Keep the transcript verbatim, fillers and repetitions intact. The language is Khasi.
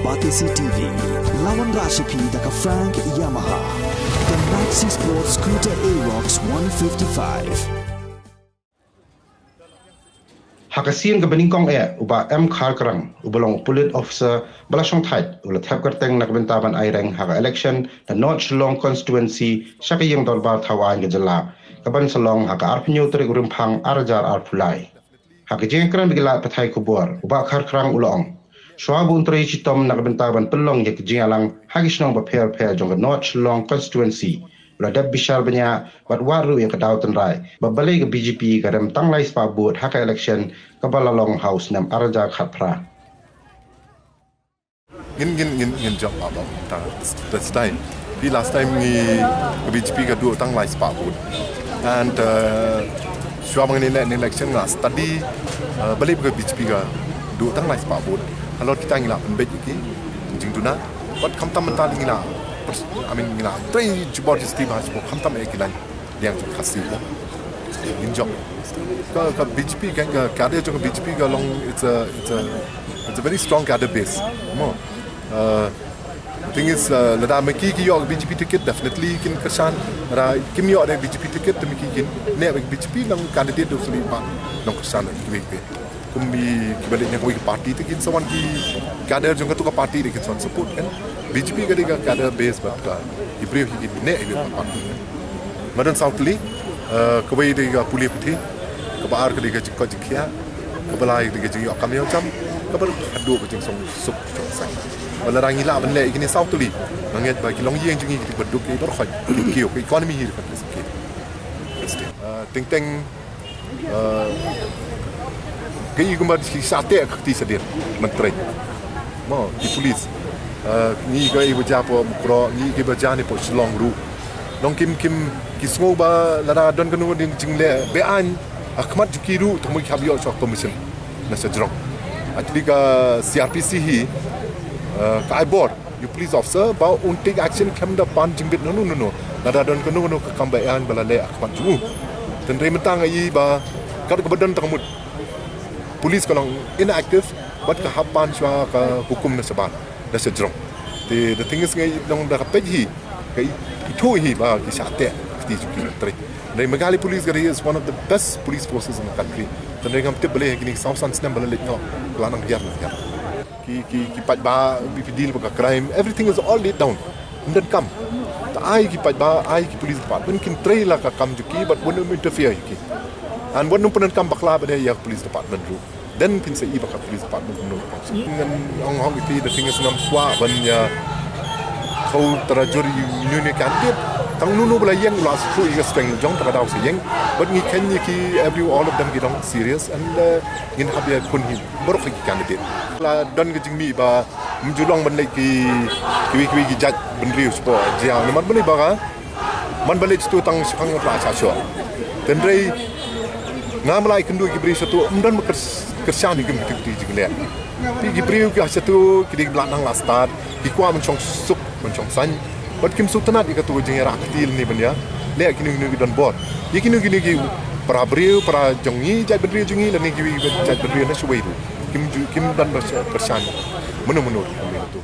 Batesi T V, la wanrah sha phi da ka Frank Yamaha, the Maxi Sport Scooter Aerox one fifty-five. Ha ka sien kaba nyngkong eh, u Bah M Kharkrang, uba long u police officer ba la shongthait, u la thep kyrteng na ka bynta ban aireng ha ka election na North Shillong Constituency sha ka Ïing Dorbar Thaw Aiñ ka jylla, kaban sa long ha ka arphew hynñiew tarik u Rymphang ar hajar arphew lai. Ha ka jingïakren bad ki lad pathai khubor, u Bah Kharkrang u la ong, shuwa ba un trei shitom na ka bynta ban pynlong ïa ka jingïalang ha ki shnong bapher bapher jong ka North Shillong Constituency, u la dep bishar bniah bad wad ruh ïa ka daw tynrai ba balei ka B J P ka rem tang lai spah vote ha ka election kaba la long ha u snem ar hajar khatphra. Ngin, ngin, ngin, ngin jop ba, ba, ta, this time. Phi, last time ngi, ka B J P ka duh tang lai spah vote. And, uh, shuwa ba ngin ïaleh election nga study, uh, balei ba ka B J P ka duh tang lai spah vote. Halor kita ngi la pynbeit ïa ki jingduna. Wat khamtam mynta ngi la, I mean, ngi la trei jubor jubor, khamtam eh ki la liang jong Khasi. Ngin jop. Ka, ka B J P, ka, ka cadre jong ka B J P ka long, it's a, it's a, it's a very strong cadre base. Mo. Uh, the thing is, uh, lada ma ki ki ïoh B J P ticket, definitely kin kyrshan. Lada kim ïoh da B J P ticket, te ma ki kin neh B J P, nang candidate da u suli ba nang kyrshan da ki wei wei. Kum ki, kiba leit na kawei ka party te kin sa wan ki cadre jong katu ka party te kin sa wan support kan. B J P ka dei ka cadre base bad ka ki briew ki, ki neh ïa ka party kan. Nga don saw tylli, eh, kawei dei ka pule puthi, kaba ar ka dei ka jingkoit jingkhiah, kaba lai ka dei ka jingïoh kam ïoh jam, kaba haduh ka jingsuk jingsaiñ. Ba lada ngi lah ban leh ïa kine saw tylli, nga ngeit ba ki longïing jong ngi ki dei ba duk, ki baroh khoit, ki kiew, ka economy hi ka dei ki. Eh, teng teng Uh, ka i kumba ki shah teh ka kti shadien ban trei. Mo, ki police. Uh, ngi ka i ba jia po Mukroh, ngi ka i ba jia ne po Shillong ruh. Nong kim kim ki sngew ba lada don kano ka jingleh beaiñ ha khmat jong ki ruh, tang mo ki hap ïoh shuwa commission na sha jrong. Actually ka C R P C hi, uh, ka ai bor ïa u police officer ba un take action khlem da pan jingbit nano nano. Lada don kano kano ka kam beaiñ ba la leh ha khmat jong u. Tynrai mynta nga i ba kat kaba don tang mut police ka long inactive bad ka hap pan shuwa ka hukum na shabar da sha jrong. Te the thing is nga i long da ka peit hi ka i, ithuh hi ba ki shah teh ka kti jong ki tynrai. Tynrai Meghalaya Police ka dei is one of the best police forces in the country. Tynrai ngam tip balei ha kine saw san snem ba la leit noh ka la nang hiar nang hiar. Ki, ki, ki paidbah, ki, ki deal bad ka crime, everything is all laid down. Ym don kam. Te ai ki paidbah, ai ki police department kin trei la ka kam jong ki, bad wat nym interfere ïa ki. And wat nym pyndonkam bakla bad ïa ka police department ruh. Then phin sa i ba ka police department kumno. Ngan ong hok ïa phi, the thing is ngam kwah ban ïa khaw tara jur ïa une une u candidate. Tang uno uno ba la ïeng u la shu ïa ka strength jong, tang ka daw sa ïeng. Bad ngi kheiñ ïa ki every all of them ki long serious and, uh, ngin hap ïa khun hi baroh ki candidate. La don ka jingmih ba ym ju long ban leit ki, kiwei kiwei ki jait bynriew shapoh jia. Namar balei ba ka, man ba leit shatu tang shaphang ïa pla sha shuh. Tynrai ngam lah ïakynduh ki briew shatu, ym don ba kyr-, kyrshan ïa ki, ki, ki jingleh. Phi, ki briew ki ha shatu ki dei ba la nang la stad, ki kwah ban shong suk ban shong saiñ. Bad kim sngewtynnat ïa katu ka jingïarap kti lane ban ïa leh kino kino ki don bor. Ïa kino kino ki para briew, para jong ngi, jait bynriew jong ngi lane kiwei jait bynriew na shawei ruh. Kim ju, kim don ba kyrshan mano mano ruh.